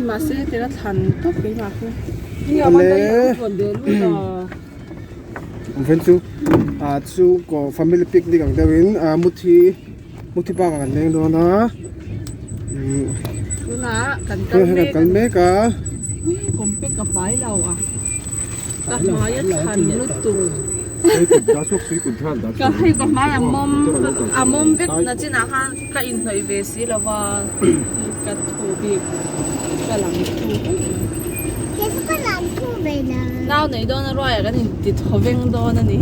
Mahse tira thlan tawp keimah khi. An chu ah chu kaw family picnic ang deuhin ah muthi muthi park ah kan leng dawn a umm tunah kan kal kan kal mek a compact a pai lo a ka hmai a thlan lutuk ka hei ka hmai a mawm a mawm vek na chinah khan ka inhnawih ve si lo va ka thu bik ka lang thu nau nei dawn a ruaiah kan inti thaw veng dawn a ni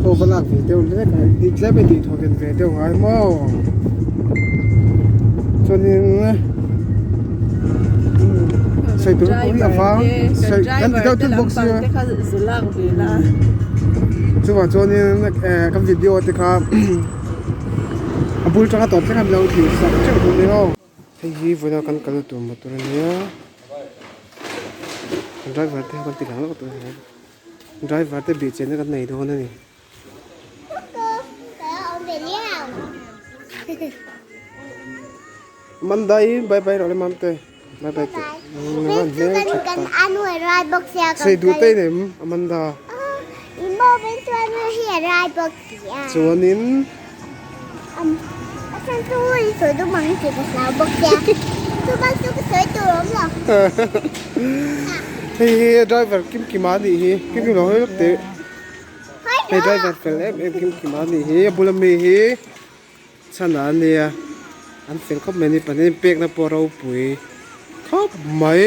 Aw va lak ve deuh lek a tih tlem a tih thaw ven ve deuh ngai maw chuanin sawi tur pawh hi a vang sawi kan ti deuh thut bawk sia chuvang chuanin kan video te kha a bul tanga tawp thleng a min lo thlir sak teuh dawn nia aw. Hei hi vawiina kan kalna tur motor a nia driver te kan ti lang lawk tur a ni driver te bih chenna kan nei dawn a ni. Mandai bye bye rawh le mamte bye bye teh sei duh te in em Amanda chuanin Hei hi driver kim kima a nih hi kim kima hawi lawk teh hei driver fel em em kim kima a nih hi a bula mi hi chhan ah a nia an fel khawp mai a ni pahnih in pekna pawh a ropui khawp mai.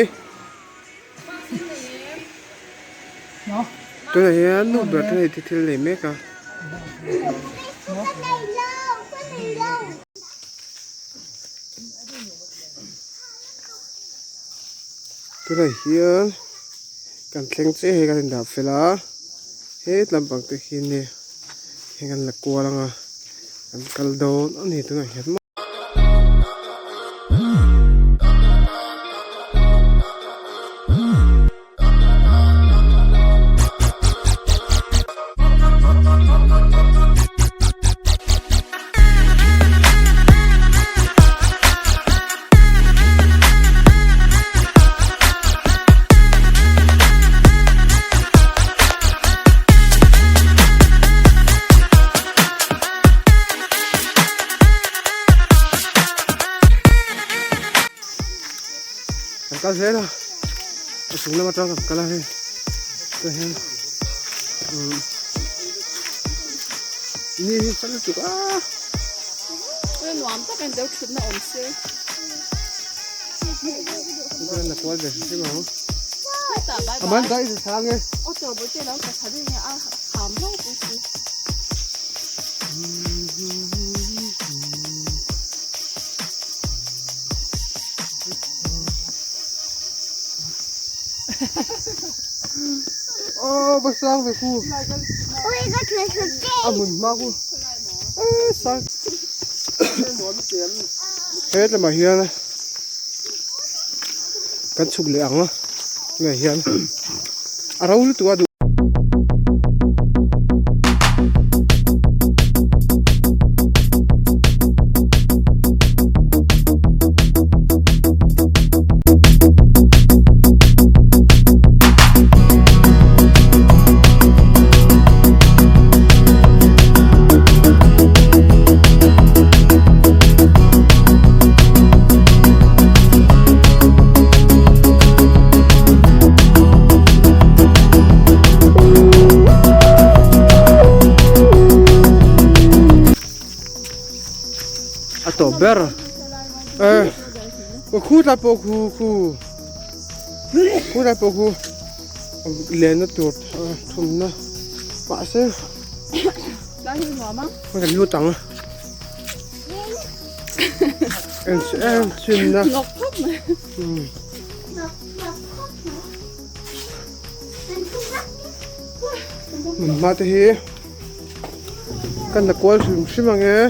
Tunah hian nu ber te hei thil nei mek a. Tunah hian kan thleng chiah hei kan indah fel a he tlampang te khi nia hei kan la kual ang a kan kal dawn a ni tunah hian. Kan kal zel a a chung lam atang kan kal a hei tah hian umm ni hi sa lutuk a nuam tak in deuh thutna awm se la kual ve hrim hrim ang a man dai sa sang e Aw va sang ve khu a hmun hma khu e sang he lamah hian kan chhuk leh ang a tunah hian a ro lutuk a duh. A tawp ber e khu tlai pawh khu khu khu tlai pawh khu lenna tur thumna mahse kan lut ang en em chhinna hma te hi kan la kual hrim hrim ang e.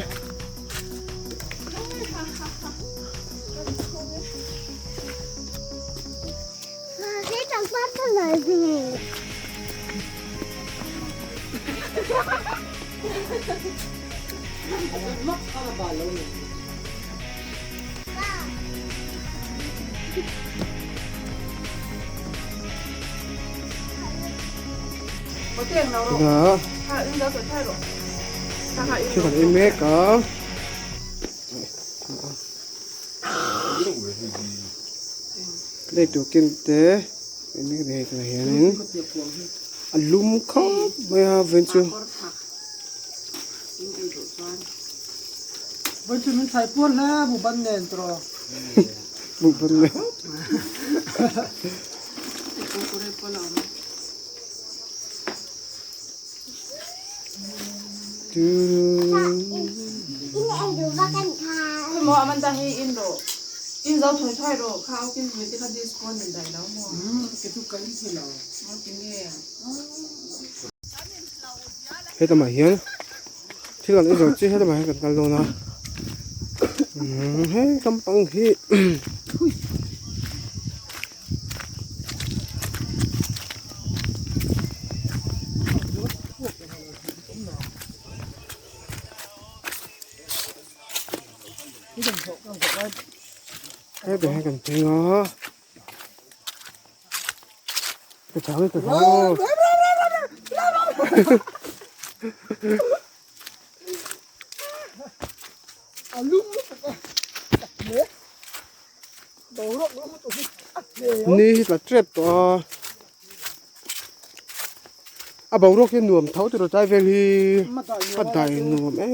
Tunah thil kan ei mek a. Lei tur ken te ei mek a ni hei tunah hianin a lum khawp mai a vawiin chu. Buhban nen. Hetamah hian thil kan ei zawh chiah helamah hian kan kal dawn a hei lampang hi. Hetah hian kan thleng a ka chang ka chang aw Ni hi tla tep tawh a a boruak hi nuam tho tiraw tlai vel hi a dai nuam em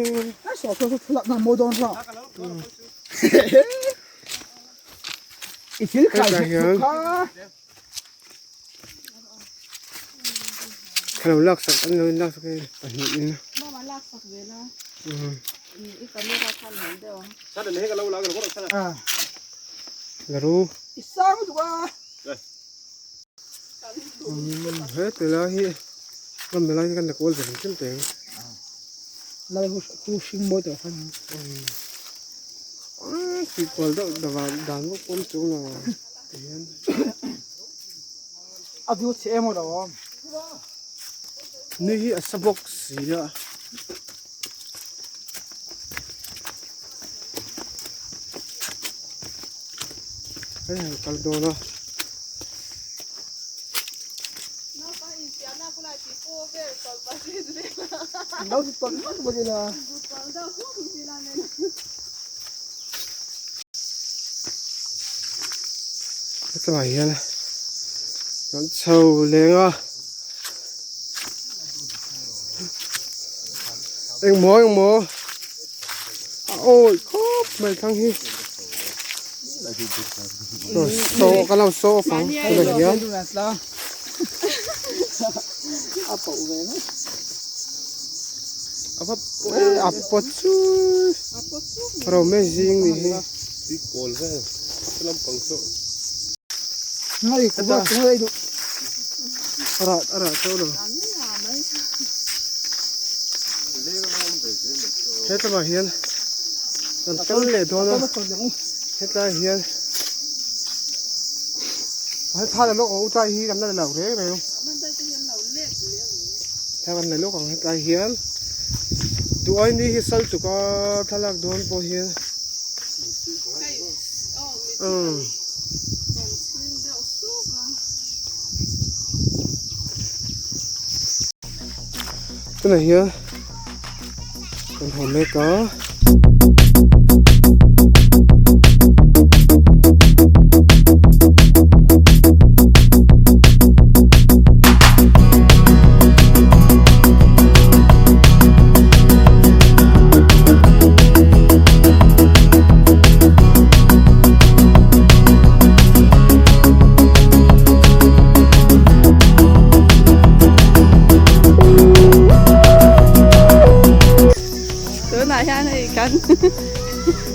hetah hian thla lo laksak an lo inlaksak hei pahnihin Laru he tilai hi ram lai hi kan la kawl ve hrim hrim teh ang tih kual deuh dan bawk awm chung lo ti hian. Ni hi a sa bawk si a. Hei han kal dawn a. Hetlaiah hian kan chho leng a. Engmaw engmaw a awi khawp mai thlang hi saw kan lo saw off ang tunah hian a pawt chu ro mai zing ni hi. A rah teuh lo. Hetlaiah hian kan kal leh dawn a hetlaiah hian thla la lawk ang u tlai hi kan la lo reng reng thla kan la lawk ang hetlai hian duai ni hi sal tuk a thlalak dawn pawh hian umm. Tunah hian kan haw mek a. Tunah hian hei kan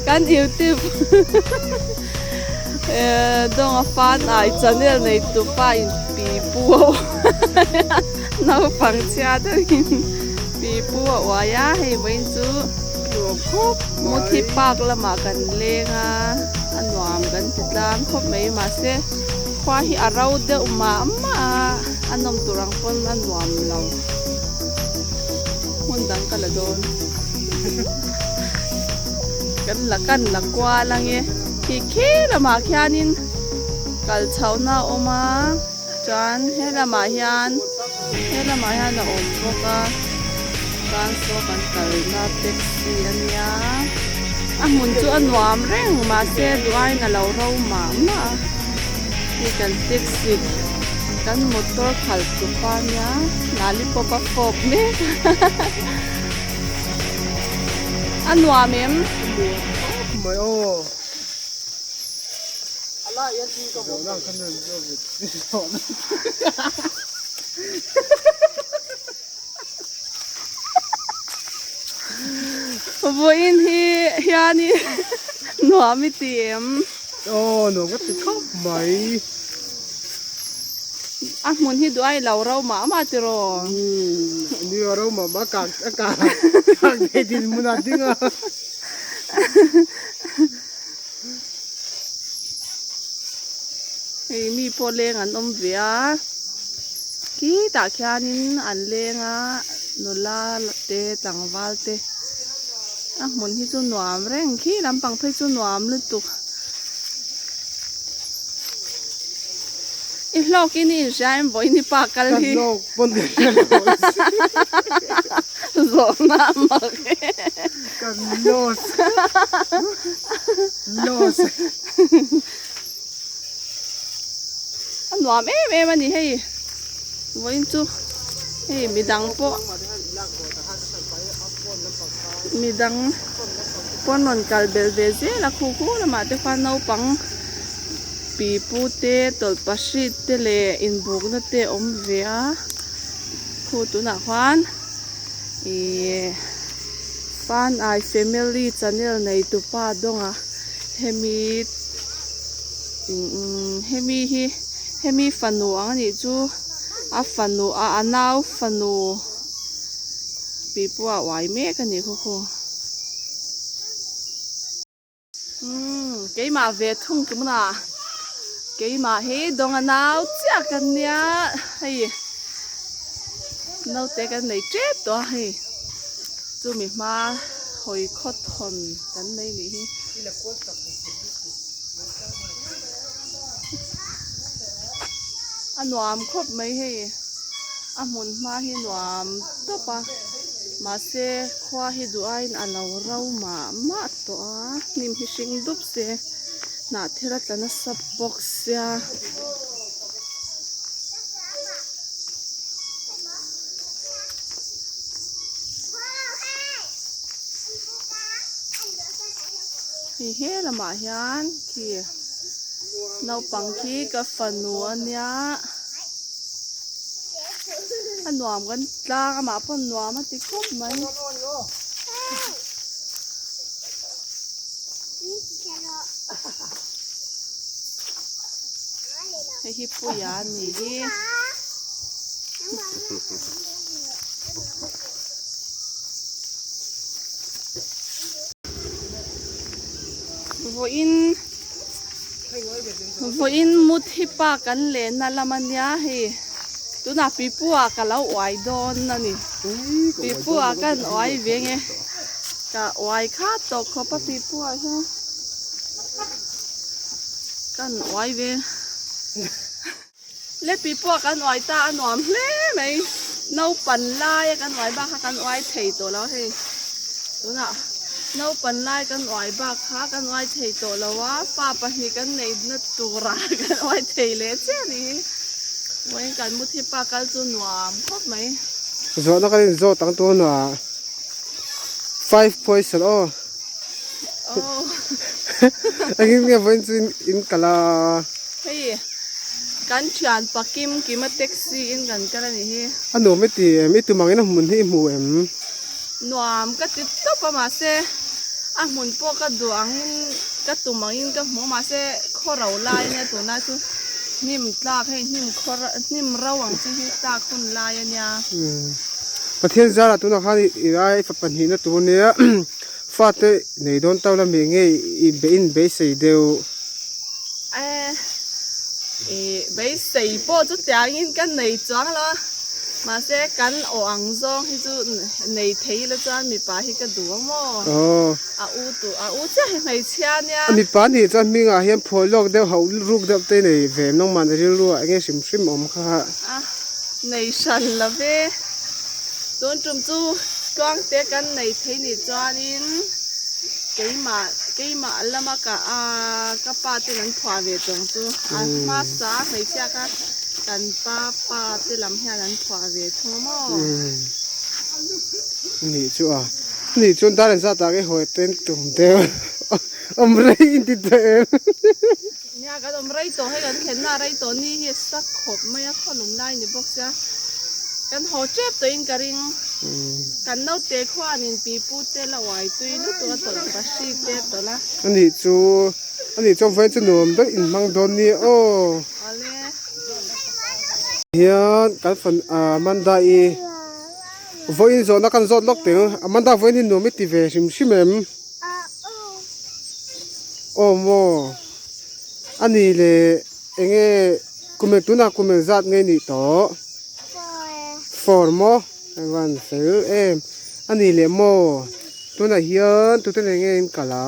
kan youtube dawnga fan ai channel nei tupa in pi pu a uai a naupang chhia deuhin pi pu a uai a hei vawiin chu Muthi park lamah kan leng a a nuam kan ti tlang khawp mai mahse khua hi a ro deuh mah mah a a nawm tur ang pawn a nuam lo hmun dang ka la dawn kan la kan la kual ang e khi khi lamah khianin. Kal chhohna a awm a chuan he lamah hian he lamah hian a awm bawk a chuan saw kan kalna taxi a nia a hmun chu a nuam reng mahse duh aiin a lo ro mah mah a hei kan taxi kan motor khalh tupa a nia lollipop a fawp mek a nuam em? Mai aw. Vawiin hi hianin nuam i ti em? Aw nuam ka ti khawp mai. A hmun hi duai lo ro mah mah tiraw? Nia ro mah mah a kang a kang thei dinhmun a ding a. Hei mi pawh leng an awm ve a khitah khianin an leng a nula te tlangval te a hmun hi chu nuam reng khi lampang phei chu nuam lutuk i hlawk in i inhria em vawiin i pa kal hi zawhna a mak e. Kan loss loss A nuam em em a ni hei vawiin chu hei midang pawh midang pawn rawn kal belh ve zel a khu khu lamah te khuan naupang pipu te tawlhpahrit te leh inbukna te a awm ve a khu tunah khuan. Ihh Fanai family channel nei tupa dawnga hemi umm hemi hi hemi fanu ang anih chu a fanu a a nau fanu pipu a uai mek anih khaw khaw. Umm keimah ve thung tumna keimah hi dawnga nau chiah kan nia hei naute kan nei tep tawh a hei chumi hma hawi khaw thawn kan nei nih hi. A nuam khawp mai hei a hmun hma hi nuam tawp a mahse khua hi duh aiin a lo ro mah mah tawh a hnim hi hring dup se hnah thil a tla nasa bawk sia. Hei he lamah hian khi naupang khi ka fanu a nia a nuam kan tlang amah pawh nuam a ti khawp mai. Hei hi puia a ni hi. Vawiin vawiin mut hi pa kan lenna lam a nia hei tunah pipu ah ka lo uai dawn a ni pipu ah ka han uai ve nge ka uai kha tawh khawp a pipu ah hian ka han uai ve. Le pipu ah kan uai ta a nuam hle mai naupan lai a kan uai bak kha kan uai thei tawh lo hei tunah naupan lai kan uai bak kha kan uai thei tawh lo a fa pahnih kan neih na turah kan uai thei leh chiah a nih hi vawiin kan muthi pa kal chu nuam khawp mai. Zawhna kan inzawt ang tunah five poison aw. Engin nge vawiin chu in kal a. Hei kan thian pa Kim Kima taxi in kan kal a nih hi. A nuam i ti em? I tum angin a hmun hi i hmu em? Nuam ka ti tawp a mahse a hmun pawh ka duh angin ka tum angin ka hmu a mahse khaw ro lai ania tunlai chu hnim tlak hei hnim khaw hnim ro ang chi hi tlak hun lai ania. Pathian zarah tunah khan i ai fapa hnihna tur ania. Fate nei dawn tau la mi nge i in beisei deuh? E, i beisei pawh chu tiangin ka nei chuang lo a. Mahse kan aw ang zawng hi chu nei thei ila chuan mipa hi ka duh ang maw? A u tu a u chiah hi hmeichhia nia. Mipa nih chuan hmingah hian phuah lawk deuh hauh ruk deuh te nei ve em nangmah ni rilru ah enge hrim hrim awm kha kha. A nei hran lo ve. Tun tum chu tluangte kan nei thei nih chuanin keimah keimah lama ka a ka pa ten an phuah ve tawng chu a hmasa hmeichhia kha kan pa pa te lam hian an phuah ve thung a maw. Nih chu a. Nih chuan dar an zat ah ka hawi ten tum deuh awm rei in ti tawh em. Nia kan awm rei tawh hei kan thlenna a rei tawh ni hi a sak khawp mai a khaw lum lai ni bawk sia kan haw tep tawh in ka ring kan naute khuanin pipu te la uai tui lutuk a tawlh pahri te tawlh a. Ani chu ani chuan vawiin chu nuam deuh in hmang dawn nia aw. Awle. Hian kan fan Amanda i vawiin zawhna kan zawt lawk teng Amanda vawiin hi nuam i ti ve hrim hrim em? Aw maw a ni le enge kum eng tunah kum eng zat nge nih tawh four maw a van fel em a ni le maw tunah hian tute nen nge in kal a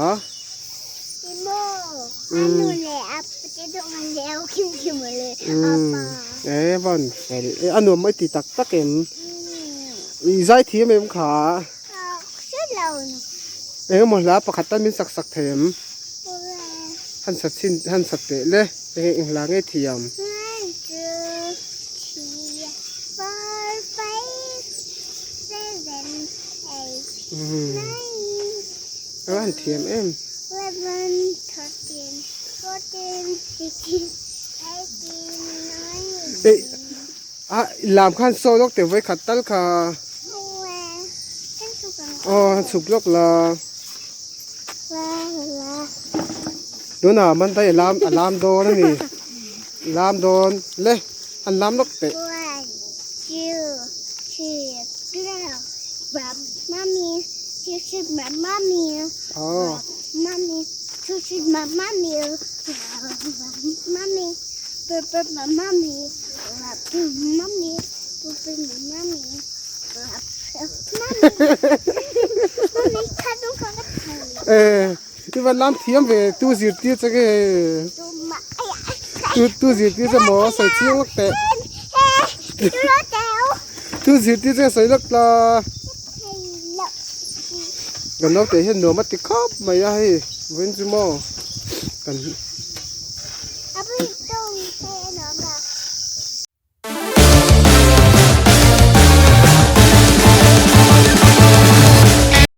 e van fel e a nuam mai ti tak tak em i zai thiam em kha. Engemaw hla pakhat tan min sak sak thei em? Han sat chhin han sat teh le enge eng hla nge thiam? A han thiam em? Eih A lam khan saw lawk teh vawikhat tal kha aw han chhuk lawk la tunah Monday a lam a lam dawn a ni lam dawn le han lam lawk teh. Aw. I va lam thiam ve tu zirtir che nge tu tu zirtir che maw sawi chiang lawk teh tu zirtir che sawi lawk la kan naute hian nuam a ti khawp mai a hei vawiin chu maw kan.